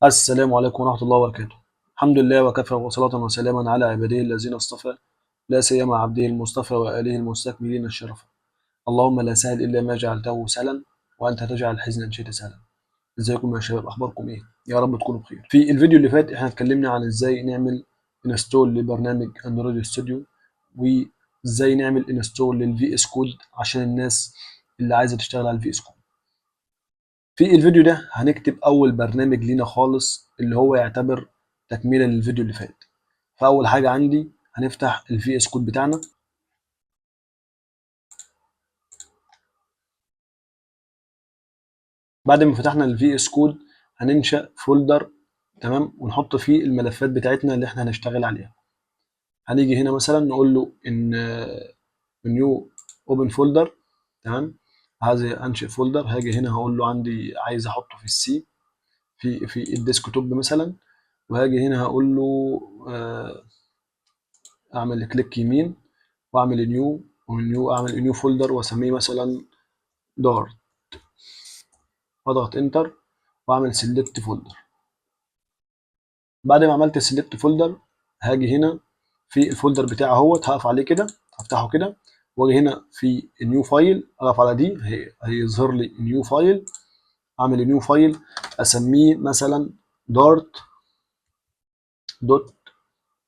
السلام عليكم ورحمة الله وبركاته. الحمد لله وكفى وصلاة وسلاما على عباده الذين اصطفى، لا سيما عبده المصطفى وآله المستكملين الشرف. اللهم لا سهل إلا ما جعلته سهلا وأنت تجعل الحزن إن شئت سهلا. ازيكم يا شباب، أخباركم إيه؟ يا رب تكونوا بخير. في الفيديو اللي فات احنا اتكلمنا عن ازاي نعمل install لبرنامج Android Studio، وازاي نعمل install لل VS Code عشان الناس اللي عايزة تشتغل على ال VS Code. في الفيديو ده هنكتب أول برنامج لينا خالص اللي هو يعتبر تكملة للفيديو اللي فات. فأول حاجة عندي هنفتح ال VS Code بتاعنا. بعد ما فتحنا ال VS Code هننشأ folder، تمام، ونحط فيه الملفات بتاعتنا اللي احنا هنشتغل عليها. هنيجي هنا مثلا نقول له ان new open folder، تمام، عايز انشئ folder. هاجي هنا هقول له عندي عايز احطه في ال C في ال desktop مثلا، وهاجي هنا هقول له اعمل click يمين واعمل new، و new اعمل new folder واسميه مثلا Dart، واضغط enter واعمل select folder. بعد ما عملت select folder هاجي هنا في ال folder بتاعي اهوت، هقف عليه كده، هفتحه كده، واجي هنا في new file اقف على دي، هيظهر لي new file. اعمل new file اسميه مثلا Dart dot،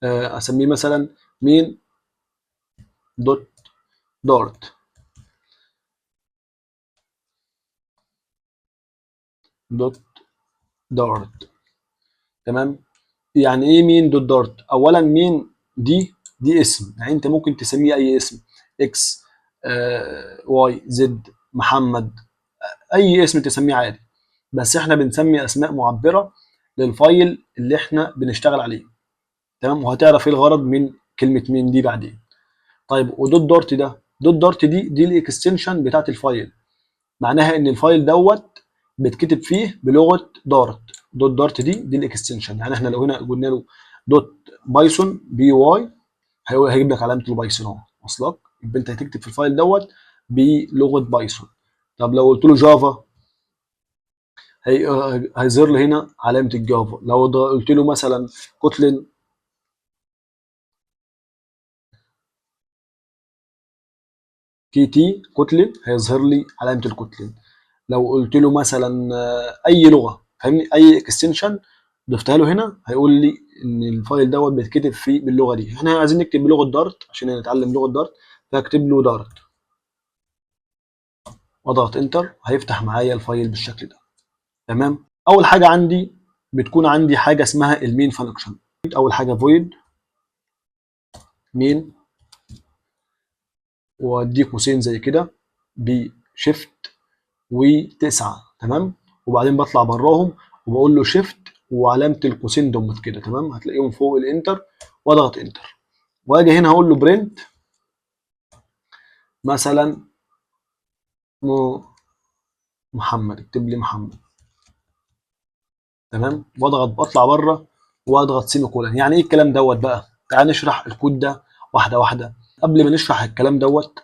اسميه مثلا main dot Dart. dot Dart، تمام. يعني ايه main dot Dart؟ اولا main دي اسم، يعني انت ممكن تسميه اي اسم، X، Y، Z، محمد، اي اسم تسميه عادي، بس احنا بنسمي اسماء معبرة لل file اللي احنا بنشتغل عليه، تمام. وهتعرف ايه الغرض من كلمة main دي بعدين. طيب و dot Dart ده، dot Dart دي ال extension بتاعت ال file، معناها ان ال file دوت بيتكتب فيه بلغه Dart. dot Dart دي ال extension، يعني احنا لو هنا قلنا له dot Python P Y هيجيب لك علامة ال Python اهو، وصلك؟ يبقى انت هتكتب في ال file دوت بلغه Python. طب لو قلت له Java هيظهر لي هنا علامة ال Java. لو قلت له مثلا Kotlin K T Kotlin هيظهر لي علامة ال Kotlin. لو قلت له مثلا اي لغة، فاهمني، اي extension ضفتها له هنا هيقول لي ان ال file دوت بيتكتب فيه باللغة دي. احنا عايزين نكتب بلغه Dart عشان نتعلم لغة Dart، فاكتب له Dart واضغط enter، هيفتح معايا ال file بالشكل ده، تمام. اول حاجة عندي بتكون عندي حاجة اسمها ال main function. اول حاجة void main، واديه قوسين زي كده ب shift و9، تمام، وبعدين بطلع براهم وبقول له shift وعلامة القوسين دمت كده، تمام، هتلاقيهم فوق ال enter، واضغط enter، واجي هنا هقول له print مثلا محمد، اكتب لي محمد، تمام، واضغط اطلع بره واضغط semicolon. يعني ايه الكلام دوت بقى؟ تعال نشرح الكود ده واحدة واحدة. قبل ما نشرح الكلام دوت،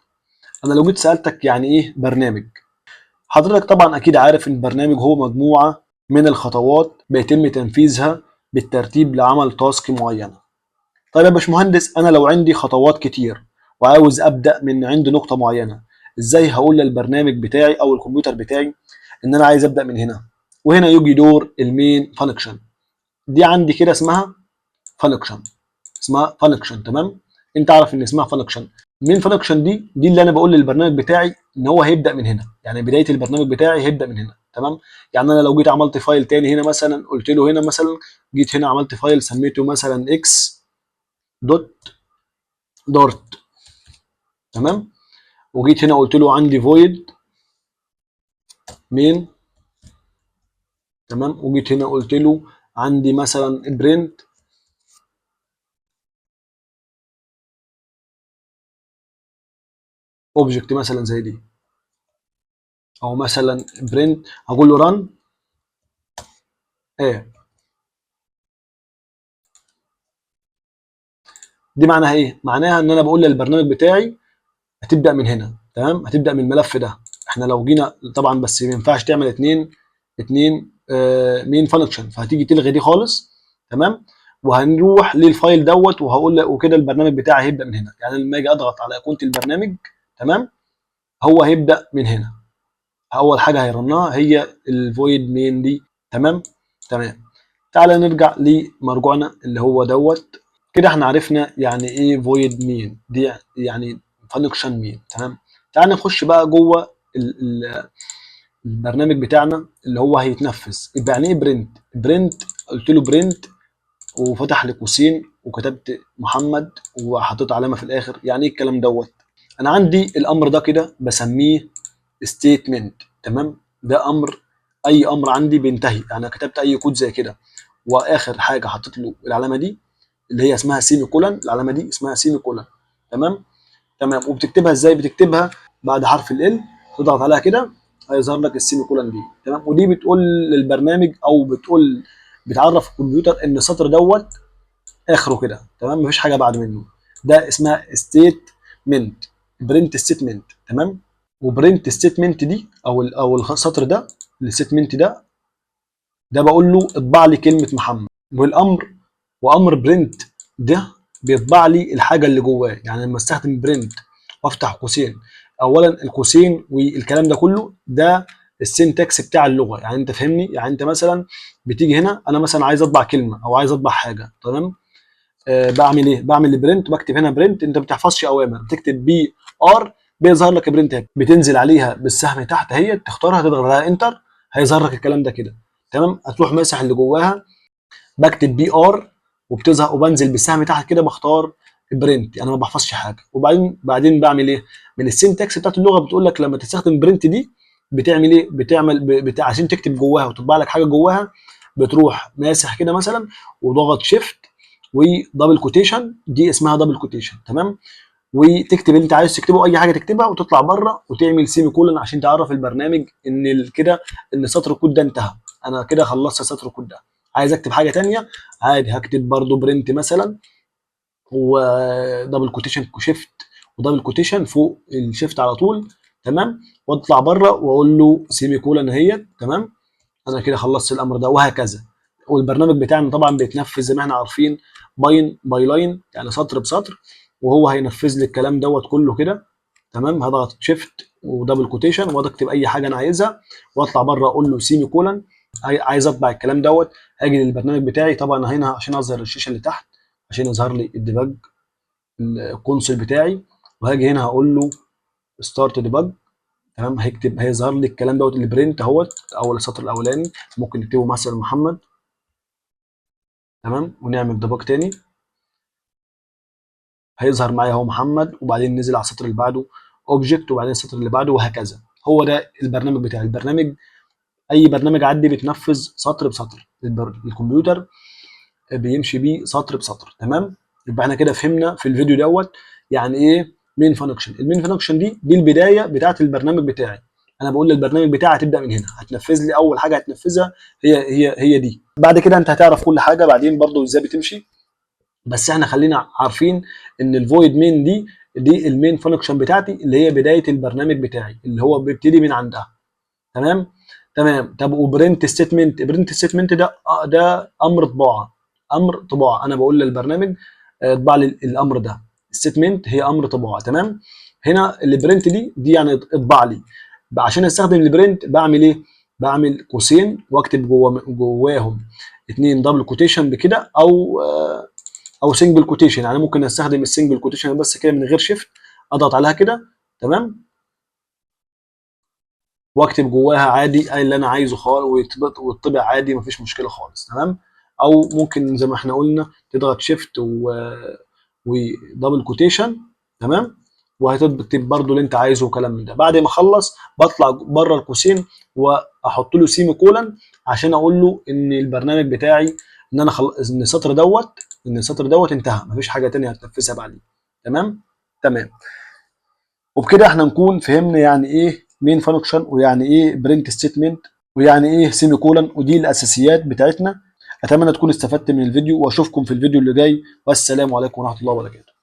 انا لو جيت سالتك يعني ايه برنامج، حضرتك طبعا اكيد عارف ان البرنامج هو مجموعة من الخطوات بيتم تنفيذها بالترتيب لعمل task معينة. طيب يا باشمهندس، انا لو عندي خطوات كتير وعاوز ابدا من عند نقطة معينة، ازاي هقول للبرنامج بتاعي او الكمبيوتر بتاعي ان انا عايز ابدا من هنا؟ وهنا يجي دور ال main function. دي عندي كده اسمها function، اسمها function، تمام. انت عارف ان اسمها function. main function دي اللي انا بقول للبرنامج بتاعي ان هو هيبدا من هنا، يعني بداية البرنامج بتاعي هيبدا من هنا، تمام. يعني انا لو جيت عملت file تاني هنا مثلا، قلت له هنا مثلا، جيت هنا عملت file سميته مثلا X dot Dart، تمام، وجيت هنا قلت له عندي void main، تمام، وجيت هنا قلت له عندي مثلا print object مثلا زي دي، او مثلا print هقول له run ايه. دي معناها ايه؟ معناها ان انا بقول للبرنامج بتاعي هتبدا من هنا، تمام، هتبدا من الملف ده. احنا لو جينا طبعا، بس ما ينفعش تعمل اتنين main function، فهتيجي تلغي دي خالص. تمام، وهنروح لل file دوت وهقول له، وكده البرنامج بتاعي هيبدا من هنا. يعني لما اجي اضغط على ايقونة البرنامج، تمام، هو هيبدا من هنا. اول حاجة هي run ها هي ال void main دي. تمام تمام. تعالى نرجع لمرجوعنا اللي هو دوت. كده احنا عرفنا يعني ايه void main دي، يعني function main. تمام، تعالى نخش بقى جوه البرنامج بتاعنا اللي هو هيتنفذ. يبقى يعني ايه print؟ print قلت له print وفتح لي قوسين وكتبت محمد وحطيت علامة في الاخر. يعني ايه الكلام دوت؟ انا عندي الامر ده كده بسميه statement. تمام، ده امر، اي امر عندي بينتهي، يعني كتبت اي كود زي كده واخر حاجة حطيت له العلامة دي اللي هي اسمها semicolon. العلامة دي اسمها semicolon. تمام تمام. وبتكتبها ازاي؟ بتكتبها بعد حرف ال L، تضغط عليها كده هيظهر لك ال semicolon دي. تمام، ودي بتقول للبرنامج او بتقول بتعرف الكمبيوتر ان السطر دوت اخره كده. تمام، مفيش حاجة بعد منه. ده اسمها statement، print statement. تمام، و print statement دي او السطر ده، ال statement ده بقول له اطبع لي كلمة محمد. والامر وامر print ده بيطبع لي الحاجة اللي جواه. يعني لما استخدم print وافتح قوسين، اولا القوسين والكلام ده كله ده ال syntax بتاع اللغه. يعني انت فاهمني؟ يعني انت مثلا بتيجي هنا، انا مثلا عايز اطبع كلمة او عايز اطبع حاجه. تمام، بعمل ايه؟ بعمل print، بكتب هنا print. انت ما بتحفظش اوامر، بتكتب PR بيظهر لك print، بتنزل عليها بالسهم تحت اهي، تختارها، تضغط عليها enter، هيظهر لك الكلام ده كده. تمام، هتروح ماسح اللي جواها، بكتب PR وبتظهر، وبنزل بالسهم تحت كده بختار print. انا ما بحفظش حاجه. وبعدين بعمل ايه؟ من ال syntax بتاعت اللغة بتقول لك لما تستخدم print دي بتعمل ايه؟ بتعمل عشان تكتب جواها وتطبع لك حاجة جواها، بتروح ماسح كده مثلا وضغط shift و double quotation، دي اسمها double quotation. تمام، وتكتب اللي انت عايز تكتبه، اي حاجة تكتبها، وتطلع بره وتعمل semicolon عشان تعرف البرنامج ان كده ان سطر الكود ده انتهى. انا كده خلصت سطر الكود ده. عايز اكتب حاجة ثانية عادي، هكتب برضو print مثلا و double quotation، shift و double quotation فوق ال shift على طول. تمام، واطلع بره واقول له semicolon اهي. تمام، انا كده خلصت الامر ده، وهكذا. والبرنامج بتاعنا طبعا بيتنفذ زي ما احنا عارفين line by line، يعني سطر بسطر، وهو هينفذ لي الكلام دوت كله كده. تمام، هضغط shift و double quotation واكتب اي حاجة انا عايزها واطلع بره اقول له semicolon. عايز اطبع الكلام دوت، هاجي للبرنامج بتاعي. طبعا هنا عشان اظهر الشاشة اللي تحت، عشان يظهر لي ال debug ال console بتاعي، وهاجي هنا هقول له start debug. تمام، هيكتب، هيظهر لي الكلام دوت، ال print اهوت، اول السطر الاولاني ممكن نكتبه مثلا محمد. تمام، ونعمل debug تاني، هيظهر معايا اهو محمد، وبعدين نزل على السطر اللي بعده object، وبعدين السطر اللي بعده، وهكذا. هو ده البرنامج بتاعي. البرنامج، اي برنامج عندي بيتنفذ سطر بسطر، الكمبيوتر بيمشي بيه سطر بسطر. تمام، يبقى احنا كده فهمنا في الفيديو دوت يعني ايه main function. ال main function دي البداية بتاعه البرنامج بتاعي. انا بقول للبرنامج بتاعي هتبدا من هنا، هتنفذ لي اول حاجة هتنفذها هي دي. بعد كده انت هتعرف كل حاجة بعدين برضو ازاي بتمشي، بس احنا خلينا عارفين ان ال void main دي ال main function بتاعتي اللي هي بداية البرنامج بتاعي اللي هو بيبتدي من عندها. تمام تمام. طب و print statement؟ print statement ده امر طباعه، امر طباعه. انا بقول للبرنامج اطبع لي الامر ده. statement هي امر طباعه. تمام، هنا ال print دي يعني اطبع لي. عشان استخدم ال print بعمل ايه؟ بعمل قوسين واكتب جواهم اتنين double quotation بكده او single quotation. يعني ممكن استخدم ال single quotation بس كده من غير shift، اضغط عليها كده. تمام، واكتب جواها عادي اي اللي انا عايزه خالص، ويطبع عادي، مفيش مشكلة خالص. تمام، او ممكن زي ما احنا قلنا تضغط shift و double quotation. تمام، وهتكتب برضو اللي انت عايزه وكلام من ده. بعد ما اخلص بطلع بره القوسين واحط له semicolon عشان اقول له ان البرنامج بتاعي ان انا ان السطر دوت انتهى، مفيش حاجة تانية هتنفذها بعديه. تمام تمام. وبكده احنا نكون فهمنا يعني ايه main function، ويعني ايه print statement، ويعني ايه semicolon، ودي الاساسيات بتاعتنا. اتمنى تكونوا استفدت من الفيديو، واشوفكم في الفيديو اللي جاي، والسلام عليكم ورحمة الله وبركاته.